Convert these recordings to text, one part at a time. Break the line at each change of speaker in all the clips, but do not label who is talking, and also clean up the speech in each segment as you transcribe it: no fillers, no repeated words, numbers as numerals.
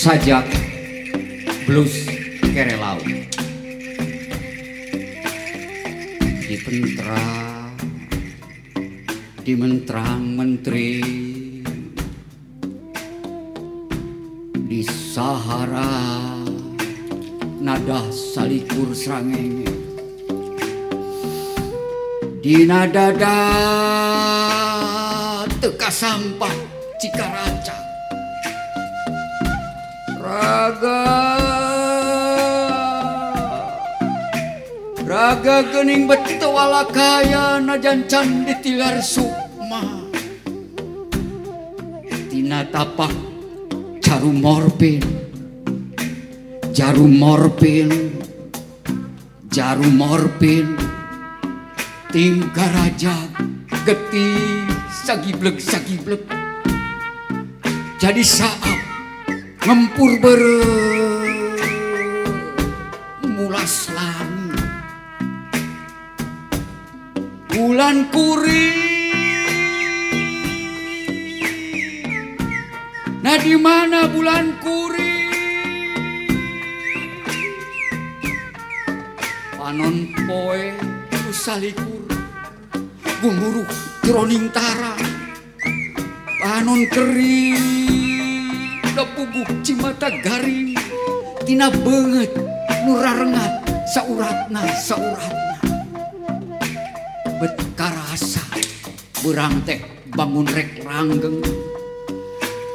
Sajak Blues Kerelau di pentra di mentrang menteri di Sahara nadah salikur srangenge dina dada teka sampah Cikaraca raga raga geuning beto walakaya najan can ditilar sukma tina tapak jarum morfin jarum morfin jarum morfin tingkah raja getih sagibleg sagibleg jadi saap ngempur beureum mulas langit bulan kuring. Nah di mana bulan kuring? Panon poe salikur gumuruh jroning tara panon kering puguh cimata garing tina beungeut nu rarengat sauratna sauratna bet karasa beurang teh bangun rek ranggeng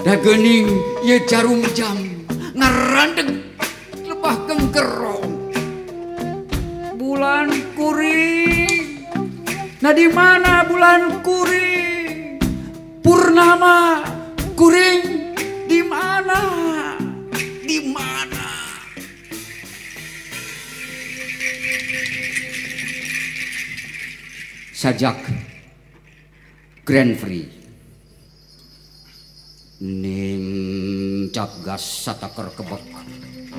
da geuning ieu jarum jam ngarandeg lebah kengkerong bulan kuring. Nah di mana bulan kuring? Purnama kuring di mana? Di mana? Sajak Grand Prix nincap gas sataker kebek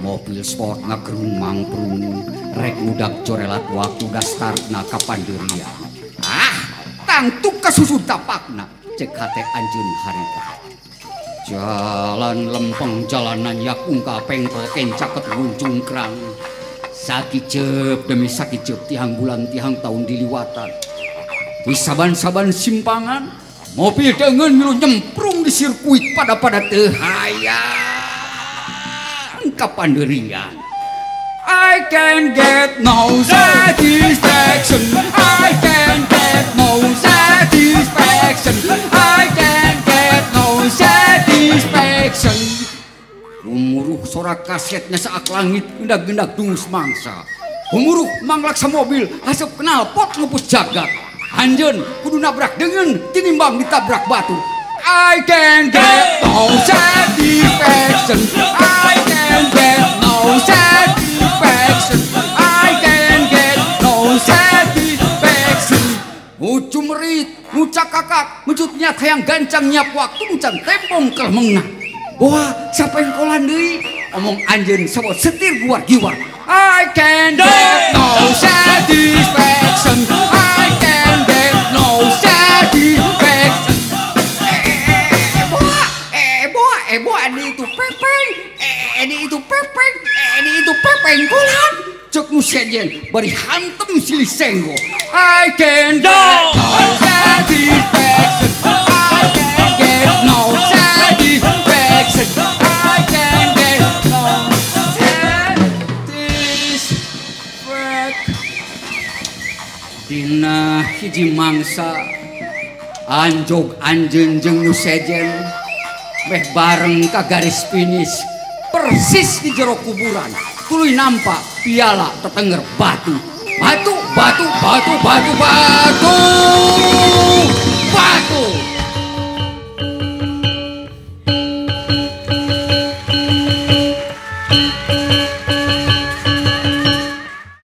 mobil sport ngagerung mangprung rek ngudak corelat waktu dastarna kapandirian ah tangtu kasusun tapakna cek hate anjeun harita jalan lempeng jalanan yakungka pengkol kencaket nguncungkrang sakiceup demi sakiceup tihang bulan tihang tahun diliwatan di saban-saban simpangan mobil deungeun milu nyemprung di sirkuit pada-pada teu hayang kapandirian. I can get no satisfaction, I can get no satisfaction, I can get no satisfaction. Gumuruh sorak kasetnya saat langit gendak-gendak dungus mangsa. Gumuruh manglaksa mobil haseup kenal pot ngepus jagat. Anjeun kudu nabrak deungeun tinimbang ditabrak batu. I can get no satisfaction, I can get no satisfaction, I can get no satisfaction. Ucu merit, ngucak kakak, mencut niat hayang gancang nyiap waktu encan tembong kelemengna. Wah, sapengkolan deui, omong anjeun sabot setir guar giwar. I can get no satisfaction, I can get no satisfaction. Boa, di itu pepeng, di itu pepeng, di itu pepeng kolan. Cek nu sejen bari hantem silih senggo. I can get no satisfaction, I can get no satisfaction, I can get no satisfaction. Dina hiji mangsa anjog anjeun jeung nu sejen meh bareng ka garis finish persis di jero kuburan tuluy nampak piala tetenger batu batu batu batu batu batu batu.